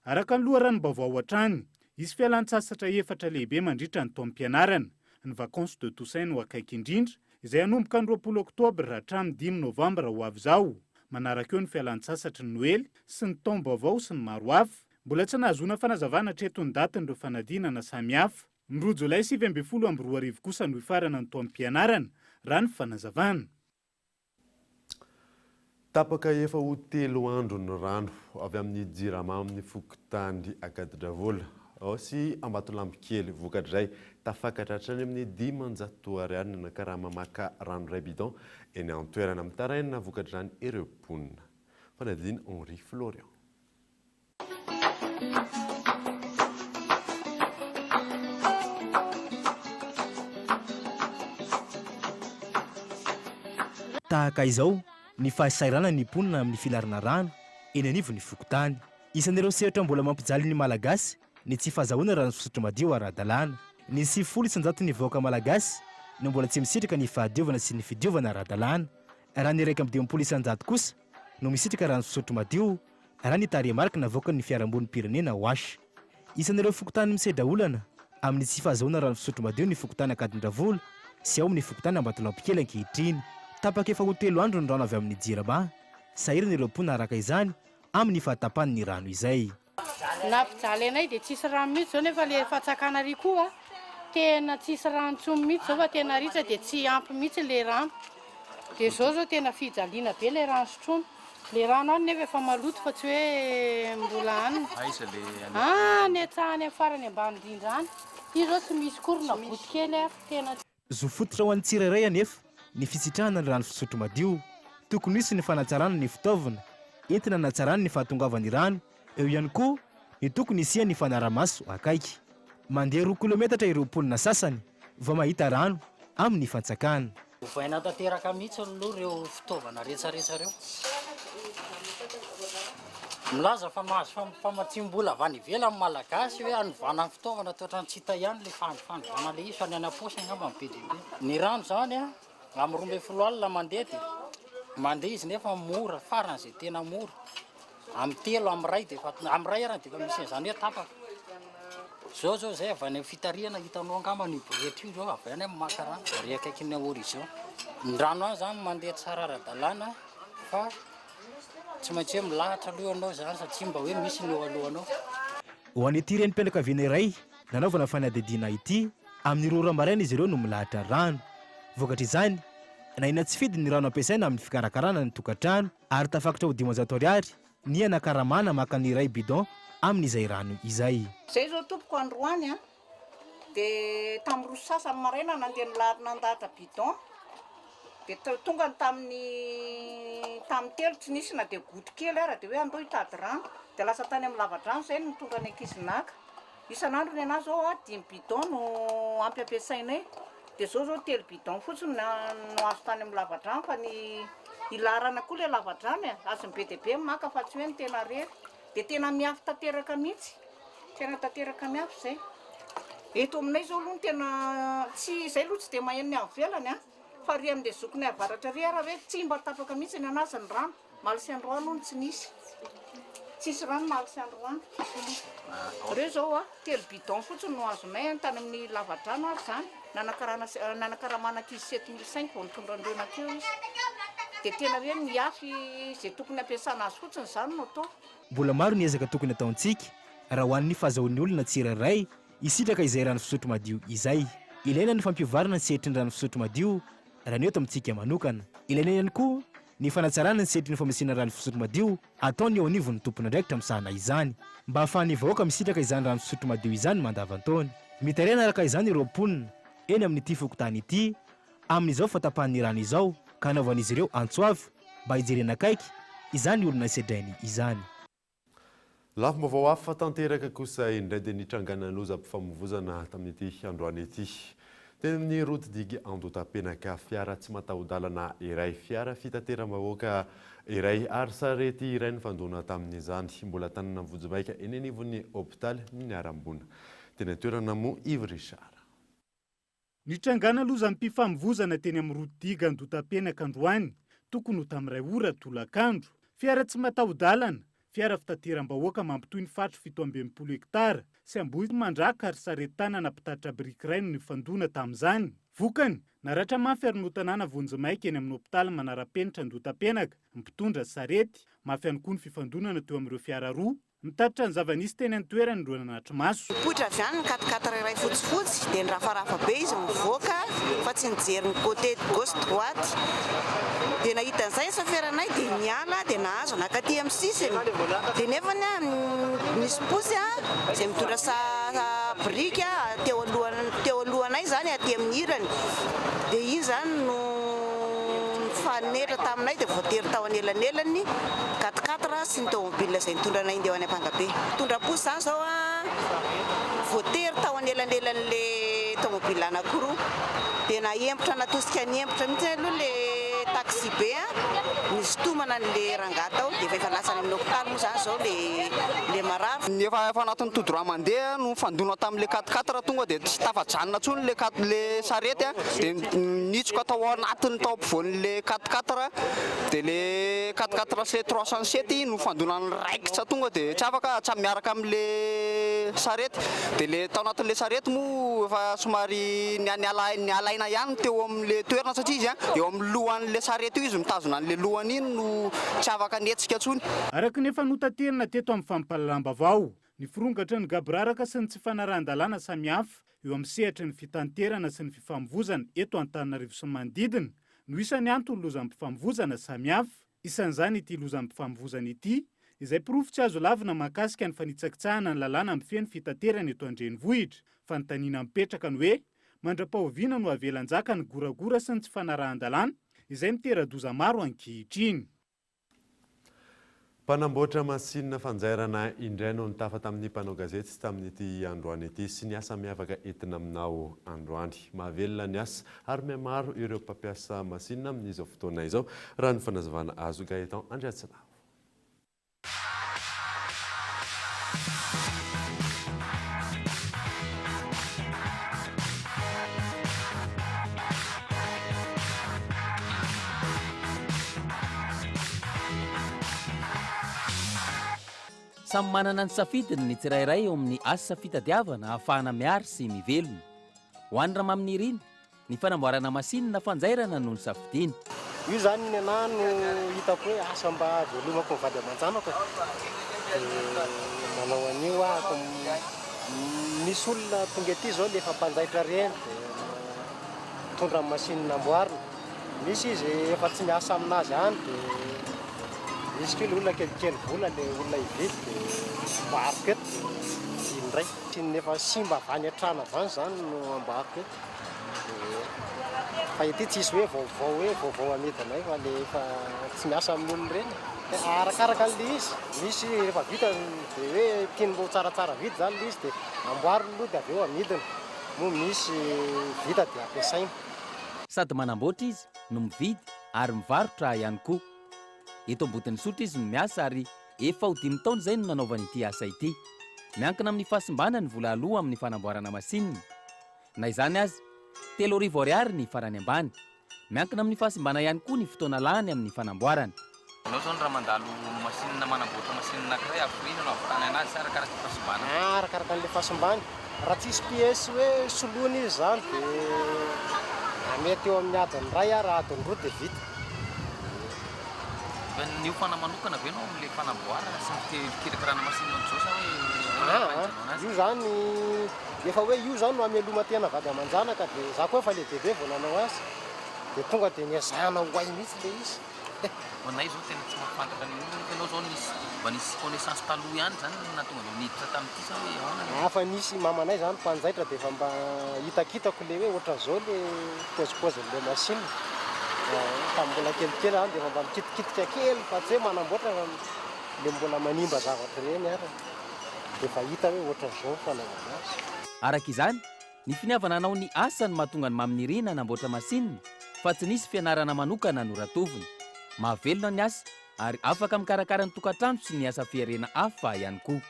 Araka ny loharanom-baovao hatrany, hisy fialan-tsasatra efatra lehibe mandritra ny taom-pianarana, ny vacances de Toussaint no akaiky indrindra, izay hanomboka ny 20 oktobra hatramin'ny dimy novambra ho avy izao, manaraka eo ny fialan-tsasatry ny Noely sy ny taom-baovao sy ny maro hafa. Mbola tsy nahazoana fanazavana hatreto ny datin'ireo fanadinana samihafa. Ny roa jolay 2019 kosa no hifarana ny taom-pianarana, raha ny fanazavana. Tapaka efa ho telo andro ny rano avy amin'ny Jirama amin'ny fokontany Ankadidravola sy Ambatolampikely. Vokatr'izay, tafakatra hatrany amin'ny 500 ariary ny karama maka rano iray bidon eny an-toerana. Mitaraina vokatr'izany ireo mponina. Fanadihadiana Henri Florian. Tahaka izao ny fahasahiranan'ny mponina amin'ny filarana rano eny anivon'ny fokontany. Isan'ireo sehatra mbola mampijaly ny Malagasy ny tsy fahazahoana rano fisotro madio ara-dalàna. Ny 90 isan-jaton'ny vahoaka malagasy no mbola tsy misitraka ny fahadiovana sy ny fidiovana ara-dalàna, raha ny 51 isan-jato kosa no misitraka rano fisotro madio raha ny tarehimarika navoakan'ny fiarahamonim-pirenena Wash. Isan'ireo fokontany misedra olana amin'ny tsy fahazahoana rano fisotro madio ny fokontany Ankadindravola sy ao amin'ny fokontany Ambatolampikely ankehitriny. Tapaka efa ho telo andro ny rano avy amin'ny Jirama. Sahirana ireo mponina araka izany amin'ny fahatapahan'ny rano izay. Nampijaly anay dia tsisy rano mihitsy zao nefa le fatsakana ary koa tena tsisy rano intsony mihitsy zao fa tena ritra dia tsy ampy mihitsy le rano dia zao zao tena fijaliana be le rano sotroina le rano any nefa efa maloto fa tsy hoe mbola hanina Aiza le any any an-tsaha any amin'ny farany ambany indrindra any ity zao tsy misy akory na goutte kely ary tena Zo fototra ho an'ny tsirairay anefa ny fisitrahana ny rano fisotro madio. Tokony hisy ny fanatsarana ny fitaovana entina hanatsarana ny fahatongavan'ny rano, eo ihany koa ny tokony hisian'ny fanarahamaso akaiky. Mandeha roa kilometatra ireo mponina sasany vao mahita rano amin'ny fantsakana. Ovaina tanteraka mihitsy aloha ireo fitaovana retsaretsa ireo. Milaza fa mahazo famatsiam-bola avy any ivelany ny Malagasy hoe hanovana ny fitaovana toa ohatran'ny tsy hita ihany ilay fanovana ilay izy fa ny any am-paosy angamba no be dia be. Ny rano izany an, amin'ny 12 alina mandeha dia mandeha izy nefa mora, faran'izay tena mora. Amin'ny telo, amin'ny iray dia efa, amin'ny iray ary dia efa misy an'izany hoe tapaka. Zao zao zay avy any amin'ny fitarihana hitanao angamba io borety io zao avy any amin'ny maka rano ary akaikin'ny horizon. Ny rano any zany mandeha tsara ara-dalàna fa tsy maintsy hoe milahatra aloha ianao zany satria mba hoe misy ny eo alohanao. Ho an'ity renim-pianakaviana iray nanaovana fanadihadiana ity, amin'ny roa ora maraina izy ireo no milahatra rano. Vokatr'izany, nahena tsy fidiny ny rano ampiasaina amin'ny fikarakarana ny tokantrano ary tafakatra ho 500 ariary Ny anakaramana maka ny iray bidon amin'izay rano izay. Zay zao tompoko androany a, de tamin'ny roa sy sasany maraina nandeha nilahatra nandahatra bidon, de tonga ny tamin'ny tamin'ny telo tsy nisy na dia goutte kely ara de hoe andao hitady rano, de lasa tany amin'ny lavadrano zay nitondra ny ankizy naka. Isan'andro ny anah zao a dimy bidon no ampy ampiasainay de zao zao telo bidon fotsiny no azo tany amin'ny lavadrano fa ny ilarana koa le lavadrano e, azon'ny be dia be ny maka fa tsy hoe ny tena rery. Dia tena mihafy tanteraka mihitsy, tena tanteraka mihafy izay. Eto aminay izao aloha no tena tsy, izay aloha tsy dia maheno ny any ivelany an, fa ary amin'ilay zokinay avaratra ary ary hoe tsy mba tapaka mihitsy ny an'azy ny rano. Omaly sy androany hono tsy nisy. Tsisy rano omaly sy androany. Ireo izao a, telo bidon fotsiny no azonay an, tany amin'ny lavadrano ary izany, nanakarana nanakaramana ankizy 7005 vao nitondra an'ireo nankeo izy. Dia tena hoe mihafy izay tokony hampiasana azy fotsiny izany no atao. Mbola maro ny ezaka tokony ataontsika raha ho an'ny fahazahoan'ny olona tsirairay hisitraka izay rano fisotro madio izay. Ilaina ny fampiovarana ny sehatry ny rano fisotro madio raha ny eto amintsika manokana. Ilaina ihany koa ny fanatsarana ny sehatry ny famasiana rano fisotro madio ataon'ny eo anivon'ny tompon'andraikitra misahana izany, mba hahafahan'ny vahoaka misitraka izany rano fisotro madio izany mandavan-taona. Mitaraina araka izany ireo mponina eny amin'ity fokontany ity amin'izao fahatapahan'ny rano izao ka anaovan'izy ireo antso avo mba hijerena akaiky izany olona sedrainy izany. Lafim-baovao hafa tanteraka kosa indray dia nitrangana lozam-pifamoivozana tamin'ity androany ity. Teny amin'ny route digue Andotapenaka, fiara tsy mataho-dalana iray, fiara fitateram-bahoaka iray ary sarety iray nifandona tamin'izany. Mbola tanana vonjimaika eny anivon'ny hopitaly ny niharam-boina. Teny an-toerana moa Yves Richard. Nitrangana lozam-pifamoivozana teny amin'ny route digue Andotapenaka androany, tokony ho tamin'ny iray ora tolakandro. Fiara tsy mataho-dalana, fiara fitateram-bahoaka mampitohy ny faritry 67 hektara sy Ambohimandraka ary sarety tanana mpitatitra biriky iray no nifandona tamin'izany. Vokany, naratra mafy ary notanana vonjimaika eny amin'ny hopitaly manara-penitra Andotapenaka ny mpitondra sarety. Mafy ihany koa ny fifandonana teo amin'ireo fiara roa. Mitatitra ny zava-nisy teny an-toerana ireo nanatri-maso. Nipoitra avy any ny quatre-quatre iray fotsifotsy dia nirafarafa be izy nivoaka fa tsy nijery ny côté gauche droite dia nahita an'izay ny saoferanay dia niala dia nahazo nankaty amin'ny sisiny dia nefany nisy posy izay mitondra sa biriky teo alohany teo alohanay izany aty amin'ny ilany dia iny izany no nifanetra taminay dia voatery tao anelanelany quatre-quatre sy ny tomobile izay nitondra anay handeha ho any Ampangabe. Nitondra posy izany izao aho, voatery tao anelanelan'ilay tomobile anankiroa. Dia nahembotra natosika niembotra mihitsy aloha ilay taxi be nisintomana an'ilay rangahy tao. Dia efa lasa any amin'ny hopitaly moa izany izao ilay marary. Ny efa efa anatin'ny tout droit mandeha no nifandona tamin'ilay quatre quatre tonga dia tsy tafajanona intsony ilay quatre ilay sarety dia nitsoka tao anatiny tao ampovoan'ilay quatre quatre Dia le quatre quatre sy le 307 no fandonany raikitra tonga dia tsy afaka tsy miaraka amin'le sarety. Dia le tao anatin'le sarety moa efa somary niala nialaina ihany teo amin'le toerana satria izy eo amin'ny lohan'le sarety io izy mitazona an'le lohany iny no tsy afaka nihetsika intsony. Araka ny efa notaterina teto amin'ny fampahalalam-baovao, ny firongatry ny gaboraraka sy ny tsy fanarahan-dalàna samihafa eo amin'ny sehatry ny fitanterana sy ny fifamoivozana eto Antananarivo sy ny manodidina no isan'ny anton'ny lozam-pifamoivozana samihafa. Isan'izany ity lozam-pifamoivozana ity, izay porofo tsy azo lavina mahakasika ny fanitsakitsahana ny lalàna mifehy ny fitaterana eto an-drenivohitra. Fanontaniana mipetraka ny hoe, mandra-pahoviana no havela hanjaka ny goragora sy ny tsy fanarahan-dalàna izay mitera-doza maro ankehitriny? Mpanamboatra masinina fanjairana indray no nitafa tamin'ny mpanao gazety tamin'ity androany ity sy ny asa miavaka entina aminao androany. Mahavelona ny asa ary mihamaro ireo mpampiasa masinina amin'izao fotoana izao, raha ny fanazavana azo Gaëtan Andriatsinavo. Samy manana ny safidiny ny tsirairay eo amin'ny asa fitadiavana ahafahana mihary sy mivelona. Ho an'i Ramaminirina, ny fanamboarana masinina fanjairana no nosafidiany. Io zany ny anah no hitako hoe asa mba hahavelomako ny vady aman-janako e. Dia manao an'io ahako. Misy olona tonga aty zao le efa mpanjaitra reny dia mitondra ny machine amboarina. Misy izy efa tsy miasa aminazy any dia misy koa le olona kelikely vola le olona hividy dia amboariko eto dia vidiny indray. Machine efa simba avy any an-trano avy any zany no amboariko eto. Fa ity tsisy hoe vaovao hoe vaovao amidinay fa le efa tsy miasa amin'ny olona ireny. Arakaraka an'le izy, misy rehefa vita dia hoe tiany mba ho tsaratsara vidy zany le izy dia amboariny aloha dia avy eo amidiny. Moa misy vita dia ampiasaina. Sady manamboatra izy no mividy ary mivarotra ihany koa. Eto Ambodin'Isotry izy no miasa ary. Efa ho dimy taona izay no nanaovany ity asa ity. Miankina amin'ny fahasimbana ny vola aloa amin'ny fanamboarana masinina. Na izany aza, 3000 ariary ny farany ambany. Miankina amin'ny fahasimbana ihany koa ny fotoana lany amin'ny fanamboarana. Ianao izao raha mandalo masinina manamboatra masinina anankiray hafiriana no ahavitany anazy sa arakaraka ny fahasimbana? Arakaraka an'ilay fahasimbany. Raha tsisy pièce hoe soloina izy izany dia mety eo amin'ny adiny iray ary adiny roa dia vita. Efa niofana manokana ve ianao amin'ilay fanamboarana sy ny fikirakarana masinina ohatr'izao sa hoe ahoana ny fahaizanao anazy? Io izany Efa hoe io zany no hameloma-tena vady aman-janaka dia za koa efa lehibebe vao nanao azy dia tonga dia niezahana ho hay mihitsy le izy. Ho anay zao tena tsy mahafantatra an'io olona io fa ianao zao nisy mba nisy connaissance taloha ihany zany no nahatonga anao niditra tamin'ity sa hoe ahoana le Efa nisy mamanay zany mpanjaitra dia efa mba hitakitako le hoe ohatran'izao le paozipaozin'le machine. Tamin'ny mbola kelikely zany dia efa mba mikitikitika kely fa tsy hoe manamboatra fa le mbola manimba zavatra ireny ary. Dia efa hita hoe ohatran'izao ny fanaovana azy. Araka izany, ny finiavana hanao ny asa no mahatonga an'i Mamy Nirina hanamboatra masinina fa tsy nisy fianarana manokana noratovina. Mahavelona ny asa ary afaka mikarakara ny tokantrano sy ny asa fiharena hafa ihany koa.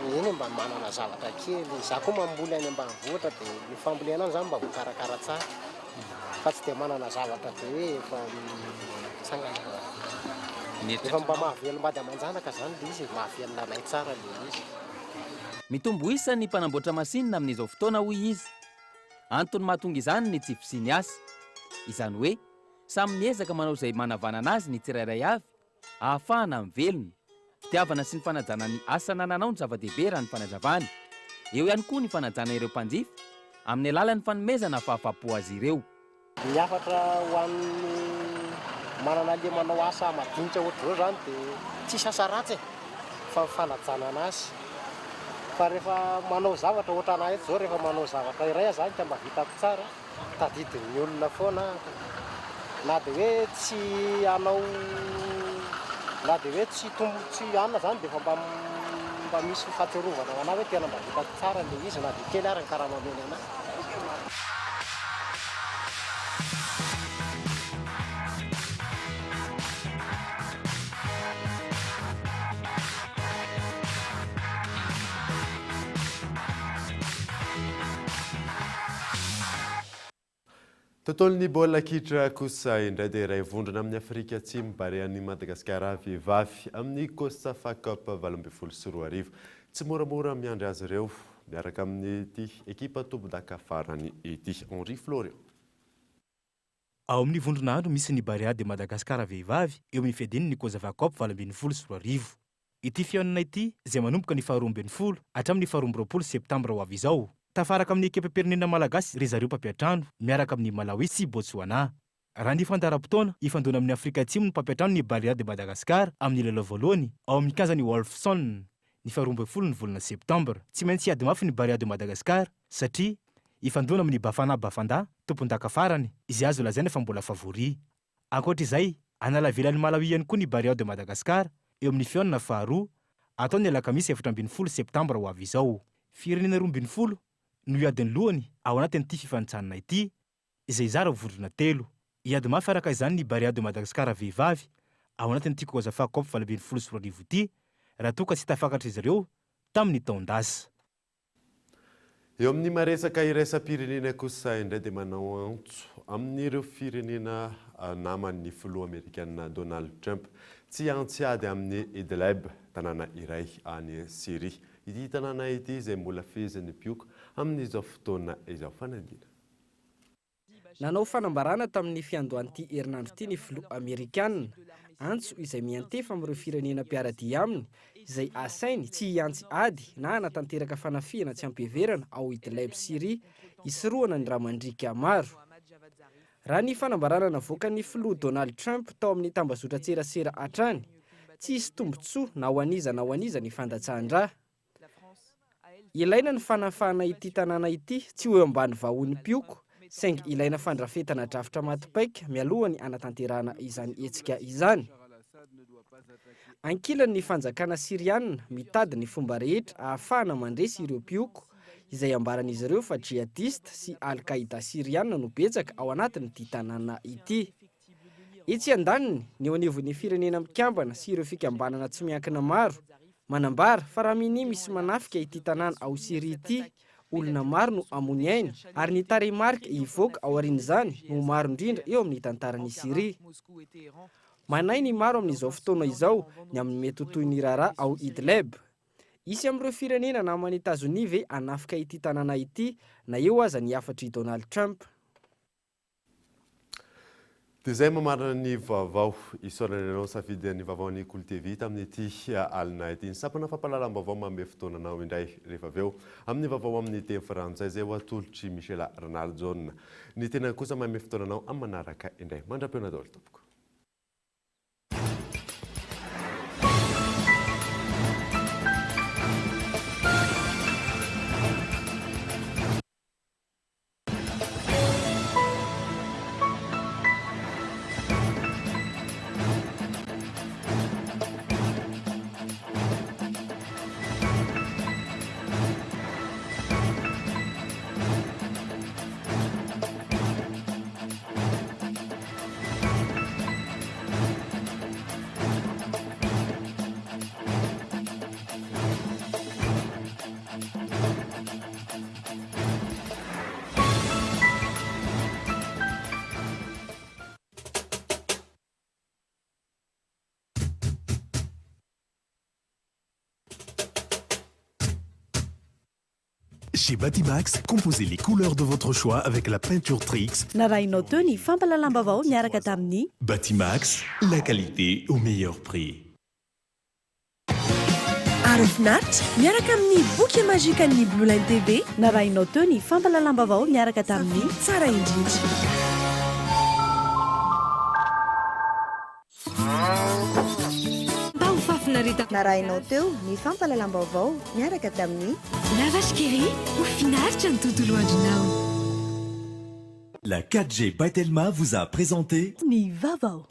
Eny e, mba manana zavatra kely. Izaho koa mamboly any ambanivohitra dia ny fambolena any izany mba voakarakara tsara. Fa tsy dia manana zavatra be hoe efa mitsangana. Efa mba mahavelom-bady aman-janaka izany ilay izy e, mahavelona anay tsara ilay izy. Mitombo isa ny mpanamboatra masinina amin'izao fotoana hoy izy. Antony mahatonga izany ny tsy fisian'ny asa. Izany hoe, samy miezaka manao izay manavanana azy ny tsirairay avy ahafahana mivelona. Fitiavana sy ny fanajana ny asa anananao no zava-dehibe raha ny fanazavana. Eo ihany koa ny fanajana ireo mpanjifa, amin'ny alalan'ny fanomezana fahafahampo azy ireo. Ny hafatra ho an'ny manana le manao asa madinika ohatr'izao zany de tsisy asa ratsy e, fa ny fanajana anazy. Fa rehefa manao zavatra ohatran'ahy eto zao rehefa manao zavatra iray aho zany ka mba vitako tsara, tadidin'ny olona foana aho na dia hoe tsy hanao na dia hoe tsy tom tsy hanina zany dia efa mba mba misy fahatsiarovana ho anah hoe tena mba vitako tsara le izy na dia kely ary ny karama omeny anah. Tontolon'ny baolina kitra kosa indray dia iray vondrona amin'i Afrika Atsimo Barean'i Madagasikara vehivavy amin'ny Cosafa Cup 2018. Tsy moramora miandry azy ireo miaraka amin'ity ekipa tompondaka farany ity. Henri Florian. Ao amin'ny vondrona andro misy ny Barea de Madagascar vehivavy eo amin'ny fiadiany ny Cosafa Cup 2018. Ity fihaonana ity izay manomboka ny faha 12 hatramin'ny faha 22 septambra ho avy izao. Tafaraka amin'ny ekipam-pirenena malagasy ry zareo mpampiantrano miaraka amin'i Malawi sy Botswana. Raha ny fandaharam-potoana, hifandona amin'i Afrika Atsimo ny mpampiantrano ny Barea de Madagascar amin'ny lalao voalohany ao amin'ny kianjan'i Wolfson, ny faha 12 ny volana septambra. Tsy maintsy hiady mafy ny Barea de Madagascar satria hifandona amin'ny Bafana Bafanda, tompondaka farany, izay azo lazaina fa mbola favori. Ankoatra izay, hanala vela an'i Malawi ihany koa ny Barea de Madagascar eo amin'ny fihaonana faharoa, atao ny alakamisy 14 septambra ho avy izao. Firenena 12 no hiady ny lohany ao anatin'ity fifanintsanana ity, izay hizara ho vondrona telo. Hiady mafy araka izany ny Barea de Madagascar vehivavy ao anatin'ity Cosafa Cup 2018 ity raha toa ka tsy tafakatra izy ireo tamin'ny taon-dasa. Eo amin'ny maresaka iraisam-pirenena kosa indray dia manao antso amin'ireo firenena namany ny filoha amerikana Donald Trump tsy hiantsy ady amin'i Idlib, tanàna iray any Syria. Ity tanàna ity izay mbola fehezin'ny mpioko amin'izao fotoana izao. Fanadina. Nanao fanambarana tamin'ny fiandohan'ity herinandro ity ny filoha amerikana, antso izay miantefa amin'ireo firenena mpiara-dia aminy izay asainy tsy hiantsy ady na hanatanteraka fanafihana tsy am-piheverana ao Idlib, Syria, hisorohana ny rà mandriaka maro. Raha ny fanambarana navoakan'ny filoha Donald Trump tao amin'ny tambazotran-tserasera hatrany, tsy hisy tombontsoa na ho an'iza na ho an'iza ny fandatsahan-drà. Ilaina ny fanafahana ity tanàna ity tsy ho eo ambany vahohon'ny mpioko, saingy ilaina fandrafetana drafitra maty paika mialohan'ny hanatanterahana izany hetsika izany. Ankilany ny fanjakana Syriana mitady ny fomba rehetra ahafahana mandresy ireo mpioko, izay ambaran'izy ireo fa djihadista sy Al-Qaida Syriana no betsaka ao anatin'ity tanàna ity. Etsy andaniny, ny eo anivon'ny Firenena Mikambana sy ireo fikambanana tsy miankina maro, manambara fa raha minia misy manafika ity tanàna ao Syria ity, olona maro no hamoy ainy ary ny tarehimarika hivoaka aorian'izany no ho maro indrindra eo amin'ny tantaran'i Syria. Manahy ny maro amin'izao fotoana izao ny amin'ny mety ho tohin'ny raharaha ao Idleb. Hisy amin'ireo firenena naman'i Etazonia ve hanafika ity tanàna ity na eo aza ny hafatr'i Donald Trump? Dia izay mamarana ny vaovao. Isaorana anao nisafidy ny vaovaon'ny Kolo TV tamin'ity alina ity. Ny sampana fampahalalam-baovao manome fotoana anao indray rehefa avy eo amin'ny vaovao amin'ny teny frantsay izay ho atolotr'i Michela Ranarijaona. Ny tenany kosa manome fotoana anao amin'ny manaraka indray. Mandra-pihaona daholo tompoko. Chez Batimax, composez les couleurs de votre choix avec la peinture Trix. Narahinao teo ny fampahalalam-baovao niaraka tamin'ny. Batimax, la qualité au meilleur prix. Aro finaritra miaraka amin'ny boky magikan'ny Blue Line TV. Narahinao teo ny fampahalalam-baovao niaraka tamin'ny. Tsara indrindra. Mba ho fahafinaretana. Narahinao teo ny fampahalalam-baovao niaraka tamin'ny. La Vache qui rit, ho finaritra ny tontolo andronao. La 4G by Telma vous a présenté. Ny vaovao.